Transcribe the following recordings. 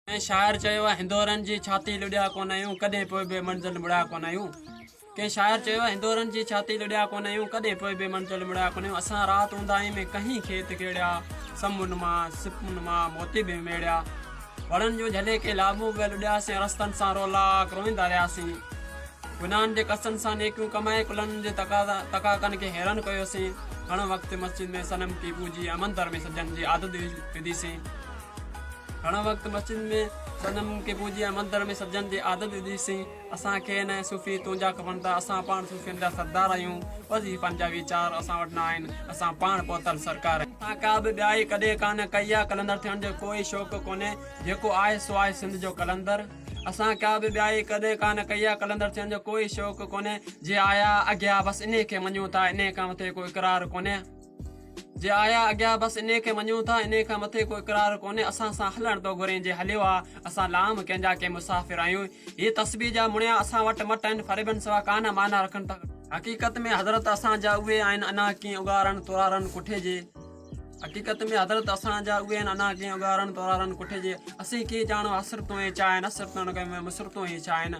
ڪنهن شاعر چيو آهي هندورن جي ڇاتي لڏيا ڪونه آهيون ڪڏهن پوء به منزل مڙيا ڪونه آهيون ڪنهن شاعر چيو آهي هندورن جي ڇاتي لڏيا ڪونه آهيون ڪڏهن پوء به منزل مڙيا ڪونه آهيون اسان رات اونداهي ۾ ڪهين کيت کيڙيا سمن مان سپن مان موتي به ميڙيا وڻن جون جهلي ڪي لابون به لڏياسين رستن سان رولاڪ روئيندا رهياسين گناهن جي قصن سان نيڪيون ڪمائي ڪلهن جي تقاقن کي حيران ڪيوسين گهڻو وقت مسجد ۾ صنم ڪي پوڄي ۽ مندر ۾ سجن جي عادت وڌيسين گهڻو وقت مسجد ۾ صنم کي پوڄي ۽ مندر ۾ سجدن جي عادت وڌي سين. اسان کي نه صوفي تنهنجا کپن ٿا، اسان پاڻ صوفين جا سردار آهيون. وظيفن جا ويچار اسان وٽ نه آهن، اسان پاڻ پهتل سرڪار آهيون. اسان ڪا به ٻيائي ڪڏهن ڪانه ڪئي آ، قلندر ٿيڻ جو ڪوئي شوق ڪونهي، جيڪو آهي سو آهي سنڌ جو قلندر. اسان ڪا به ٻيائي ڪڏهن ڪانه ڪئي آ، قلندر ٿيڻ جو ڪوئي شوق ڪونهي، جي آيا اگهيا بس انهي کي مڃون ٿا، انهي کان مٿي ڪو اقرار ڪونهي. جي آيا اگيا بس انهي کي مڃون ٿا انهي کان مٿي ڪو اقرار ڪونهي اسان سان هلڻ ٿو گهرين جي هليو آ اسان لام ڪنهن جا ڪي مسافر آهيون هي تسبيح جا مڻيا اسان وٽ مٽ آهن فريبن سوا ڪانه معنيٰ رکن ٿا حقيقت ۾ حضرت اسان جا اهي آهن انا ڪين اڳارن تورارن ڪٺي جي حقيقت ۾ حضرت اسان جا اهي آهن انا ڪين اڳارن تورارن ڪٺي جي اسين ڪي ڄاڻو حسرتون هي ڇا آهن حسرتون مسرتون هي ڇا آهن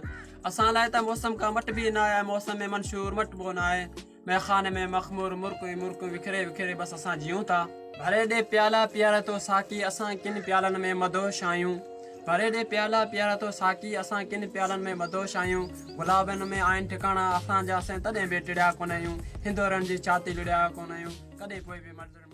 اسان لاء ته موسم ڪا مٽبي ناهي موسم ۾ منشور مٽبو ناهي. ميخاني ۾ مخمور مرڪون ئي مرڪون وکري وکري بس اسان جيئون ٿا. ڀري ڏي پيالا پياري تو ساقي اسان ڪن پيالن ۾ مدهوش آهيون. ڀري ڏي پيالا پياري تو ساقي اسان ڪن پيالن ۾ مدهوش آهيون. گلابن ۾ آهن ٺڪاڻا اسان جا اسين تڏهن به ٽڙيا ڪونه آهيون. هندورن جي ڇاتي لڙيا ڪونه آهيون. ڪڏهن پوء به منزل.